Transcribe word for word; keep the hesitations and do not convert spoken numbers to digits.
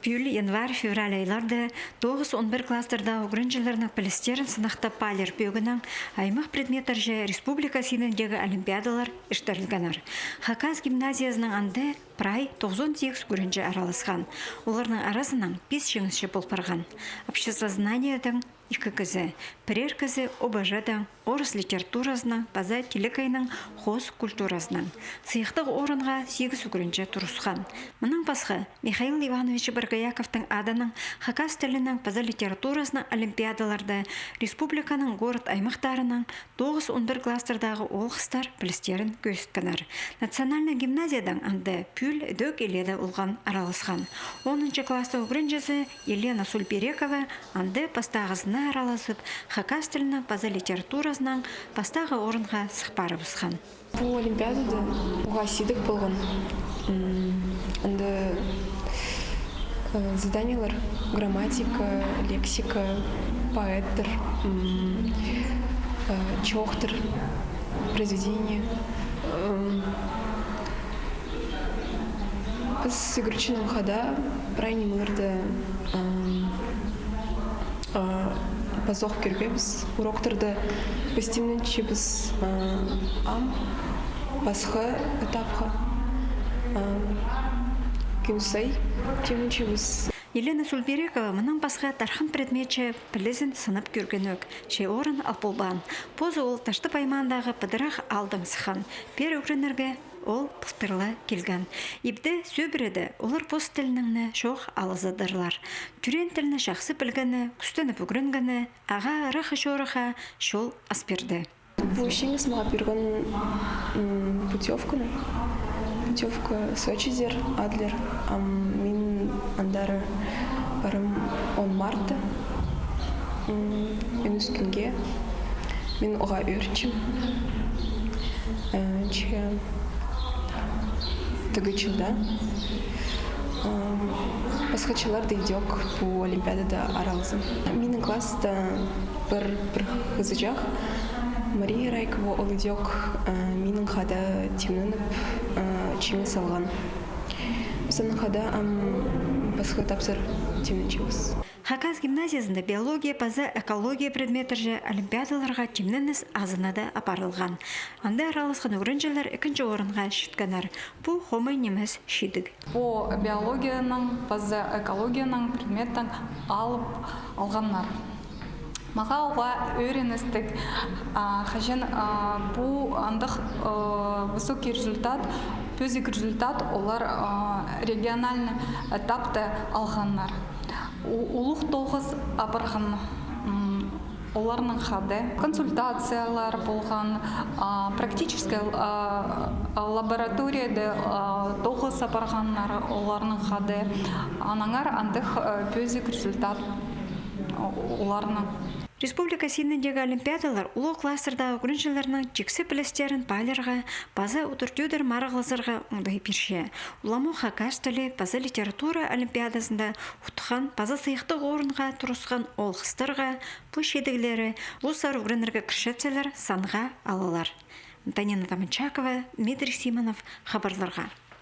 Июль, январь, февраль айларда тоғыс-он пір класстардағы ӱгренҷілернің пілістерін сынахтап паалир пӧгінең аймах предметтерҷе республика синіндегі олимпиадалар иртірілгеннер. Хакас гимназиязының анда прай тоғызон сигіс ӱгренҷі араласхан. Оларның аразынаң пис чиңісчі пол парған. Обществознаниедең ікі кізі, пірер кізі ОБЖ-даң, орыс литературазынаң паза телекейнің хоос культуразынаң. Сыйыхтығ орынға сигіс ӱгренҷі турысхан. Мынаң пасха, Михаил Иванович Боргояковтың адынаң хакас тілінең паза литературазынаң олимпиадаларда республиканың город-аймахтарынаң тоғыс-он пір класстардағы оол-хыстар пілістерін кӧзіткеннер. Национальнай гимназиядаң анда пӱӱл ідӧк илееде олған араласхан. Онынҷы класстың ӱгренҷізі Елена Сульберекова анда пастағызына араласып, хакас тілінең паза литературазынаң пастағы орынға сых парыбысхан. Пу олимпиадада уғаа сидік полған. М, анда, э, заданиелер: грамматика, лексика, поэттер, м, э, чоохтар, произведение. М, піс ӱгретчінең хада прай нимелерді, ам, а, пазох кӧрбеебіс. Уроктарда піс тимненчебіс, а, ам пасха этапха, а, кӱн сай тимненчебіс. Елена Сульберекова мынаң пасха тархын предметче пілізін сынап кӧргенӧк, че орын ал полбаан. Позы ол Таштып аймаандағы пыдырах аалдаң сыххан. Пеер ӱгренерге ол пылтырлы килген. Ибде, Сӧбіреде, олар пос тілінең не чоох алызадырлар. Тӧреен тілні чахсы пілгені, кӱстеніп ӱгренгені ағаа ыраххы чорыхха чол ас пирді. Пу чиңіс мағаа пирген, м, путёвканы. Путёвка Сочизер, Адлер. Ам мин андар парим он мартта. М, мин ӱс кӱнге. Мин уғаа ӧрінчем. Э, че тігі чылда, э, пасхачылар даа идӧк пу олимпиадада аралаза. Минің класста пір, пір хызыҷах, Мария Райкова, ол идӧк, э, минің хада тимненіп, э, чиңіс алған. Піс аннаң хада ам пасха тапсар тимненчебіс. Хакас гимназиязында биология паза экология предметтерҷе олимпиадаларға тимненіс азынада апарылған. Анда араласхан ӱгренҷілер ікінҷі орынға читкеннер. Пу хомай нимес чидіг. Пу биологияның паза экологияның предметтең алып алғаннар. Мағаа уғаа ӧріністіг, а, хаҷан, а, пу андағ, а, высокий результат, пӧзік результат олар, а, региональный этапта алғаннар. У-, улуғ тоғыс апарған, м, оларның хада. Консультациялар полған, а, практический, а, лабораторияда, а, тоғыс апарғаннар оларның хада. Аннаңар андағ, а, пӧзік результат, а, оларның. Республика синіндегі олимпиадалар улуғ класстардағы ӱгренҷілернің тиксі пілістерін паалирға паза удур-тӧдір марығлазарға оңдай пирче. Уламох хакас тілі паза литература олимпиадазында утхан паза сыйыхтығ орынға турысхан оол-хыстарға пу чидіглері, постары ӱгренерге кірчетселер, санға алылар. Антонина Таманчакова, Дмитрий Симонов, хабарларға.